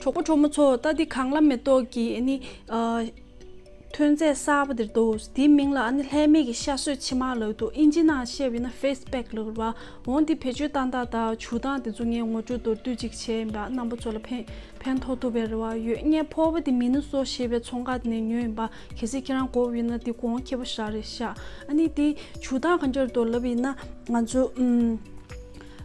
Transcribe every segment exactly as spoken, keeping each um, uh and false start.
གྲོགས་པོ་གྲོགས་མོ་ཚོ། ད་འདི་གངས་ལྷ་མེ་ཏོག་གི་ཨ་ནི་ཨ་ཐོན་རྫས་གསར་པ་དེ་འདུག་དེའི་མིང་ལ་ཨ་ནི་ལྷད་མེད་ཀྱི་ཤ་གསོད་ཕྱེ་མར་ལབ་འདུག་ཨིན་ཇི་ནང་བཤད་པ་ཡིན་ན་ཕེ་སི་པེག་ལབ་རེད་བ། འོ་འདི་བེད་སྤྱོད་བཏང་སྟངས་དང་བྱུག་སྟངས་དེ་ཚོ་ངས་ངོ་སྤྲོད་མདོར་བསྡུས་ཅིག་བྱས་ཡིན་པ། རྣམ་པ་ཚོ་ལ་ཕན་ཕན་ཐོགས་ཐུབ་པའི་རེ་བ་ཡོད། ངས་ཕོར་པ་དེ་མི་ནི་སོ་ཞེས་པའི་ཚོང་ཁང་དེ་ནས་ཉོས་ཡིན་པ། གལ་སྲིད་ཁྱེད་རང་དགོས་པ་ཡིན་ན་དེ་གོང་ཁེ་པོ་ཞེ་དྲག་རེད་ཤག་ཨ་ནི་དེ་བྱུག་སྟངས་ག་འདྲ་འདུག་ལབ་ཡིན་ན། ང་ཚོ་ཨུམ།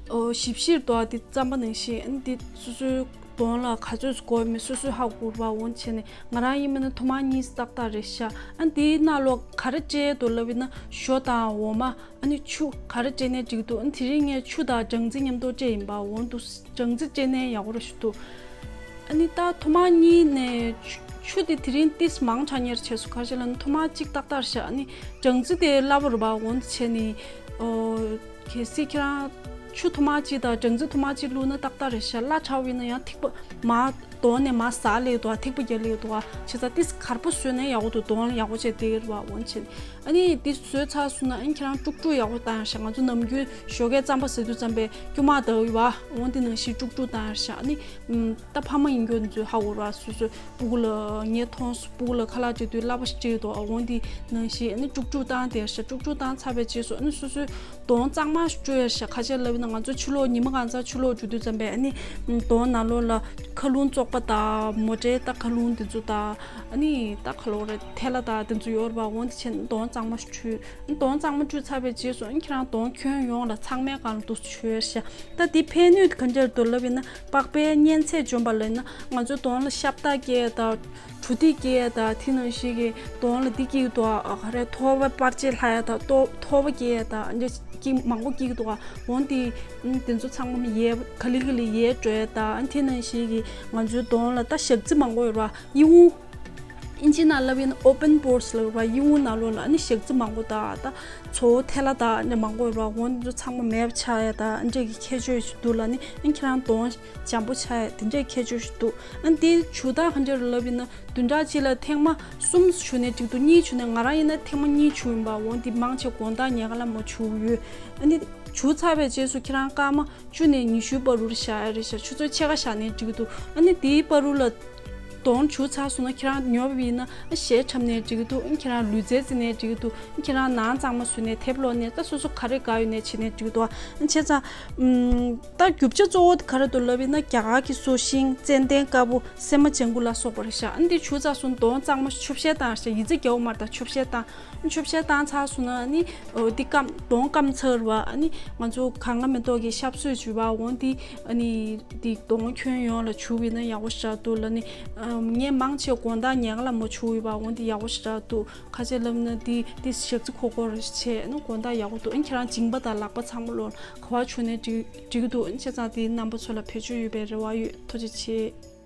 ཨོ། ཞིབ་བཤེར་དུ་ཨ་དེ་རྩམ་པ་ནང་བཞིན་ཨ་ནི་དེ་སོ་སོའི་གདོང་ལ་ག་ཚོད་དགོས་མིན་སོ་སོས་ཧ་གོ་ར། འོ་བྱས་ནས་ང་རང་ཡིན་པ་ན་ཐུར་མ་གཉིས་ཏག་ཏག་རེད་ཤག་ཨ་ནི་དེའི་ནང་ལོགས་ག་རེ་སྤྲད་འདུག་ལབ་ཡིན་ན་ཞོ་དང་འོ་མ། ཨ་ནི་ཆུ་ག་རེ་སྤྲད་ནའི་འགྲིག་འདུག་ཨ་ནི་དེ་རིང་ངས་ཆུ་དང་སྦྲང་རྩི་མཉམ་དུ་སྤྲད་ཡིན་པ། འོ་འདུག་སྦྲང་རྩི་སྤྲད་ནའི་ཡག་པོ་རེད་ཞུ་འདུག་ཨ་ནི་ད་ཐུར་མ་གཉིས་ནས་ཆུ་ཆུ་དེ་དེ་རིང་ཏིས་མང་དྲགས་ཉེར་བྱས་སོང་། ག་རེ་བྱས་ལབ་ན་ཐུར་མ་གཅིག་ཏག་ཏག་རེད་ཤག་ཨ་ནི་སྦྲང་རྩི་དེ་སླ་པོ་རེད་པ། འོ་འདི་བྱས་ནས་ཨོ། གལ་སྲིད་ཁྱེད་རང་ཆུ་ཐུར་མ་གཅིག་དང་སྦྲང་རྩི་ཐུར་མ་གཅིག་བླུགས་ན་ཏག་ཏག་རེད་ཤག་སླ་དྲགས་པ་ཡིན་ན་ཡང་ཐིགས་པ་མར་གདོང་ནས་མར་ཟག་སླེབས་འདུག་ག་ཐིགས་པ་རྒྱག་སླེབས་འདུག་ག་བྱས་ཙང་ཏིས་གར་པོ་བཟོས་ན་ཡག་པོ་འདུག་གདོང་ལ་ཡག་པོ་བྱས་བསྡད་ཀྱི་རེད་པ། འོ་འདི་བྱས་ནས། ཨ་ནི་འདི་བཟོས་ཚར་སོང་ན་ཨ་ནི་ཁྱེད་རང་དཀྲུག་དཀྲུག་ཡག་པོ་བཏང་ཡག་ཤག་ང་ཚོ་ནམ་རྒྱུན་ཞོགས་ཀས་རྩམ་པ་ཟ་དུས་ཙམ་པས་སྐྱོ་མ་ལྡག་ཡོད་པ། འོ་འདི་ནང་བཞིན་དཀྲུག་དཀྲུག་བཏང་ཡག་ཤག་ཨ་ནི་ཨམ། ད་ཕ་མ་ཡིན་རྒྱུ་འདི་ཚོས་ཧ་གོ་ར། སོ་སོའི་སྤུ་གུ་ལ་ངས་མཐོང་སོང་། སྤུ་གུ་ལ་ཁ་ལག་སྤྲད་དུས་སླ་པོ་ཞིག་སྤྲད་འདུག་འོ་འདི་ནང་བཞིན་ཨ་ནི་དཀྲུག་དཀྲུག་བཏང་བསྡད་ཡག་ཤག་དཀྲུག་དཀྲུག་བཏང་ཚར་བའི་རྗེས་སུ་ཨ་ནི་སོ་སོའི་གདོང་གཙང་མ་བཅོས་ཡག་ཤག་ཁ་ཤས་ལབ་ཡིན་ན་ང་ཚོ་ཕྱི་ལོགས་ཉི་མ་གང་ཚ་ཕྱི་ལོགས་འགྲོ་དུས་ཙམ་པས་ཨ་ནི་གདོང་ནང་ལོགས་ལ་མཁའ་རླུང་བཙོག་པ་དང་མོ་ཊའི་ད་མཁའ་རླུང་འདི་ཚོ་དང་། ཨ་ནི་ད་ག་ལབ་དགོས་རེད། ཐལ་བ་དང་དེ་ཚོ་ཡོད་རེད་པ། འོ་འདི་བྱས་ནས་གདོང་གཙང་མ་བཅོས། གདོང་གཙང་མ་བཅོས་ཚར་བའི་རྗེས་སུ་ཨ་ནི་ཁྱེད་རང་གདོང་ཁྱོན་ཡོངས་ལ་ཚང་མའི་སྒང་ལ་འདུག་བཅོས་ཤག་ད་འདི་ཕན་ནུས་ག་འདྲ་འདུག་ལབ་ཡིན་ན། པགས་པའི་གཉན་ཚད་འཇོམས་པ་ལབ་ན་ང་ཚོའི་གདོང་ལ་ཤབ་ཏག་སྐྱེ་ཡག་དང་། གྲུ་ཐིགས་སྐྱེ་ཡག་དང་། དེ་ནང་བཞིན་གྱི་གདོང་ལ་འདི་སྐྱེ་གི་འདུག་ག་ག་རེ་ཐོར་བ་པར་ཆས་ལྷག་ཡག་དང་། ཐོ་ཐོར་བ་སྐྱེ་ཡག་དང་། འདི་སྐྱེ་མང་པོ་སྐྱེ་གི་འདུག་ག་འོ་འདི་ཨ་དེ་ཚོ་ཚང་མ་ཡལ་ག་ལེ་ག་ལེ་ཡལ་འགྲོ་ཡག་དང་། དེ་ནང་བཞིན་གྱི་ང་ཚོའི་གདོང་ལ་ད་ཞག་རྩི་མང་པོ་ཡོད་རེད་པ། གཡས་གཡོན། ཨིན་ཇི་ནང་ལབ་ཡིན་ན་open pores ལབ་རེད་པ། གཡས་གཡོན་ནང་ལོགས་ལ་ཨ་ནི་ཞག་རྩི་མང་པོ་དང་། ད་ཚོ་བོ་ཐལ་བ་དང་ཨ་ནི་མང་པོ་ཡོད་རེད་པ། འོ་འདི་ཚོ་ཚང་མ་མེད་པ་ཆགས་ཡག་དང་། ཨ་འདྲས་ཀྱི་ཁྱད་ཆོས་ཤིག་འདུག་ལབ་ནི། ཨ་ཁྱེད་རང་གདོང་འཇམ་པོ་ཆགས་ཡག་དེ་འདྲས་ཁྱད་ཆོས་ཤིག་འདུག་ཨ་འདི་བྱུག་སྟངས་ག་འདྲས་རེད་ལབ་ཡིན་ན། བདུན་ཕྲག་གཅིག་ལ་ཐེངས་མ་གསུམ་བྱུག་ནའི་འགྲིག་འདུག་གཉིས་བྱུག་ནའི། ང་རང་ཡིན་ན་ཐེངས་མ་གཉིས་བྱུག་ཡིན་པ། འོ་འདི་མང་ཆེ་དགོང་དག་ཉལ་ཁ་ལ་མོ་བྱུག་ཡོད། ཨ་ནི་བྱུག་ཚར་བའི་རྗེས་སུ་ཁྱེད་རང་སྐར་མ་བཅུ་ནས་ཉི་ཤུའི་བར་དུ་བཞག་ཡག་རེད་ཤག་ཆུ་ཚོད་ཕྱེད་ཀ་བཞག་ནའི་འགྲིག་འདུག་ཨ་ནི་དེའི་བར་དུ་ལ་གདོང་བྱུག་ཚར་སོང་ན་ཁྱེད་རང་ཉོབ་ཡིན་ན་ཨ་ཞལ་འཁྲབ་ནའི་འགྲིག་འདུག་ཨ་ཁྱེད་རང་ལུས་རྩལ་རྩེ་ནའི་འགྲིག་འདུག་ཨ་ཁྱེད་རང་ནང་གཙང་མ་བཟོས་ནའི། དེབ་ཀློག་ནའི། ད་སོ་སོ་ག་རེ་དགའ་ཡོད་ནའི་བྱེད་ནའི་འགྲིག་འདུག་ཨ་བྱས་ཙང་ཨམ། ད་རྒྱུ་ཆ་གཙོ་བོ་དེ་ག་རེ་འདུག་ལབ་ཡིན་ན། རྒྱ་གར་གྱི་སོ་ཤིང་ཙན་དན་དཀར་པོ། སྲན་མ་ལྗང་གུ་ལ་སོགས་པ་རེད་ཤག་ཨ་འདི་བྱུག་ཚར་སོང་གདོང་གཙང་མ་ཆུ་བཤལ་བཏང་ཤག་ཡི་ཙི་རྒྱལ་པོ་མར་དང་ཆུ་བཤལ་བཏང་། ཆུ་བཤལ་བཏང་ཚར་སོང་ན་ཨ་ནི་འོ་འདི་སྐམ། གདོང་སྐམ་ཚར་བ། ཨ་ནི་ང་ཚོ་གངས་ལྷ་མེ་ཏོག་གི་ཤབ་སོས་བྱུག་པ། འོ་འདི་ཨ་ནི་འདི་གདོང་ཁྱོན་ཡོངས་ལ་བྱུག་པ་ཡིན་ན་ཡག་པོ་ཞེ་དྲག་འདུག་ལབ་ནི། ཨ་ངས་མང་ཆེ་དགོང་དག་ཉལ་ཁ་ལ་མོ་བྱུག་ཡོད་པ། འོ་འདི་ཡག་པོ་ཞེ་དྲག་འདུག་ག་ཅི་ལབ་ན་འདི་འདི་ཞག་རྩི་ཁོག་ཁོག་རེ་བྱས་ན་དགོང་དག་ཡག་པོ་འདུག་ཨ་ཁྱེད་རང་མཇིང་པ་དང་ལག་པ་ཚང་མ་ལོག་ག་པར་བྱུག་ནའི་འགྲིག་འགྲིག་གི་འདུག་ཨ་བྱས་ཙང་འདི་རྣམ་པ་ཚོ་ལ་བེད་སྤྱོད་ཡོད་པའི་རེ་བ་ཡོད། ཐུགས་རྗེ་ཆེ།